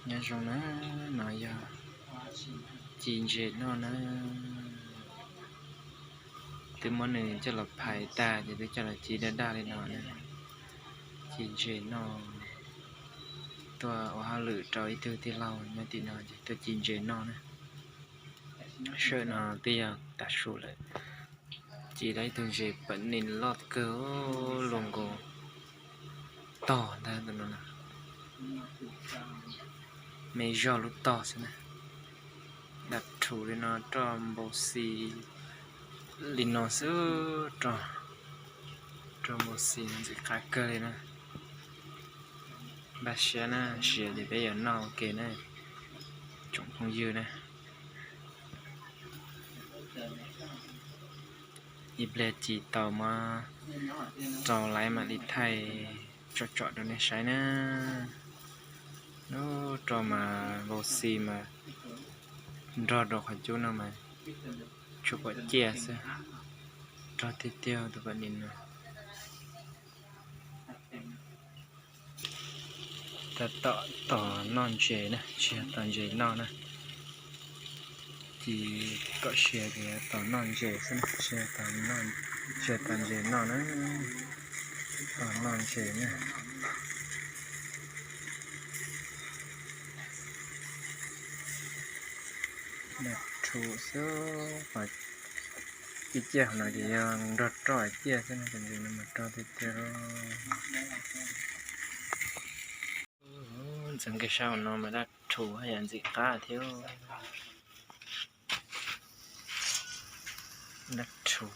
Nyob zoo na, no yog ci ntses noj na. Twb muab nws coj los phais tag ces twb coj los ci daj daj li no na. Ci ntses noj, tuaj ua hauj lwm rau ib tug tij laug nyob tim no ces tuaj ci ntses noj na. Sawm no twb yog tav su lawm. Ci tau ib tug ntses pam nis loj kawg, luaj nkaus tog ntag no. Me zog lub tog xwb na. Dab rhuv li no roj npau xi li no xwb, roj npau xi no ntxim qab kawg li na. Npaj siab na, siav ces peb yuav noj ua ke na, tsoom phooj ywg na. Ib pliag ci tau mas rau laiv mam li thaij tsom tsom rau nej saib na. Ub, roj mas npau xi mas nrog rau qhov cub no mas tsuas pom ciaj xwb. Rog tiag tiag tus pam nis no. Tab tom tos noj ntses na, tsis yog tos ntses noj na. Ci kom siav ces tos noj ntses xwb na, tsis yog tos ntses noj na. Tos noj ntses na. Dab rhuv xwb, ciaj ciaj no ces yog nrog roj ciaj xwb no, ntses no mas rog tiag tiag. Ntxeev kiag sab hauv no mas dab rhuv haj yam ntxim qab thiab. Dab rhuv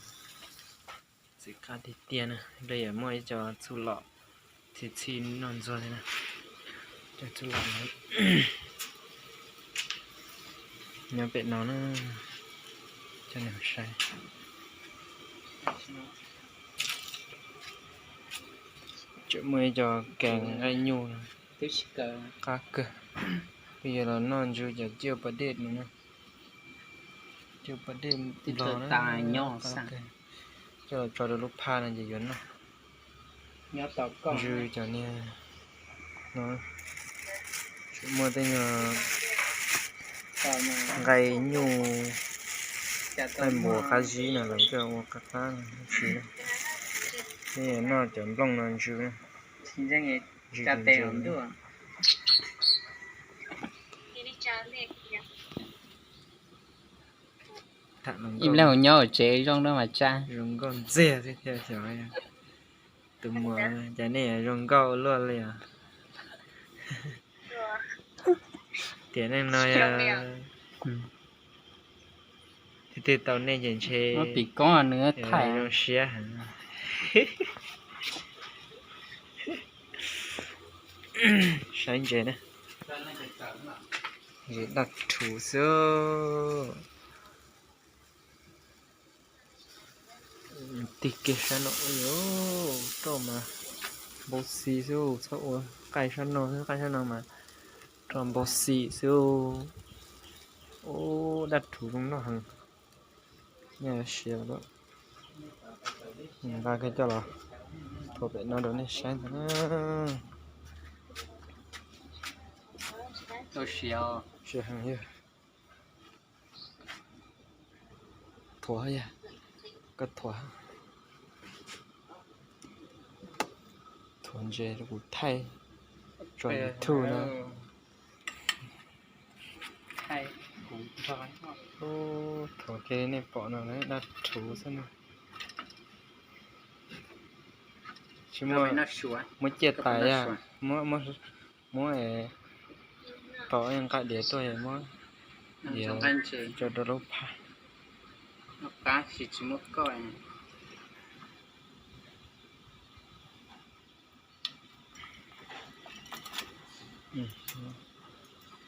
ntxim qab tiag tiag na. Ib pliag yuav muaj ib co txuj lom txhij txhij noj ntxuag li na. Cov txuj lom nyob pem no na, coj nej saib. Tseem muaj ib co kees nqaij nyuj qab kawg. Peb yuav los noj ntsw cov ciaj pas dej no na. Ciaj pas dej nplog na, qab kawg. Coj los tso rau lub phaj no ces yuav noj. Ntsw cov niag no, tseem muaj tej nyuag nqaij nyuj, nqaij npua qab zib no los coj ua qab qab no tsis. Peb yuav noj cov nplooj no ntsw na. Ntsw ntsw. Ib leeg nyob hauv tsev zoo na mas tsa. Zoo nkauj ntxiag thiab tiag xyov. Tus muam, cas nej zoo nkauj ua luaj li os. Tiam neej no yog leej twg tau nej ces ntshe muab pim koob nws thaij zoo siab heev. Saib ntses na, ntses daj rhuv xwb. Tig kiag sab no, roj mas npau xi xwb, txhob ua qaij sab no, qaij sab no mas roj npau xi xwb. Ub, dab rhuv zoo noj heev. Nyob siav lawm, nqa kiag coj los thuav pem no rau nej saib ntag na. Siav heev yog. Thuav yog, koj thuav, thuav ntses kuv thaij tso YouTube na. Thuav kiag li nej pom no, dab rhuv xwb na. Tsis muaj, muab ciaj tas yog, muab, muab tau nqaij diav tuaj muab diav tso rau lub phaj.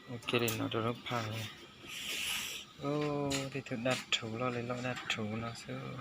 Ua kiag li no rau lub phaj. Tej tug dab rhuv loj li loj dab rhuv no xwb.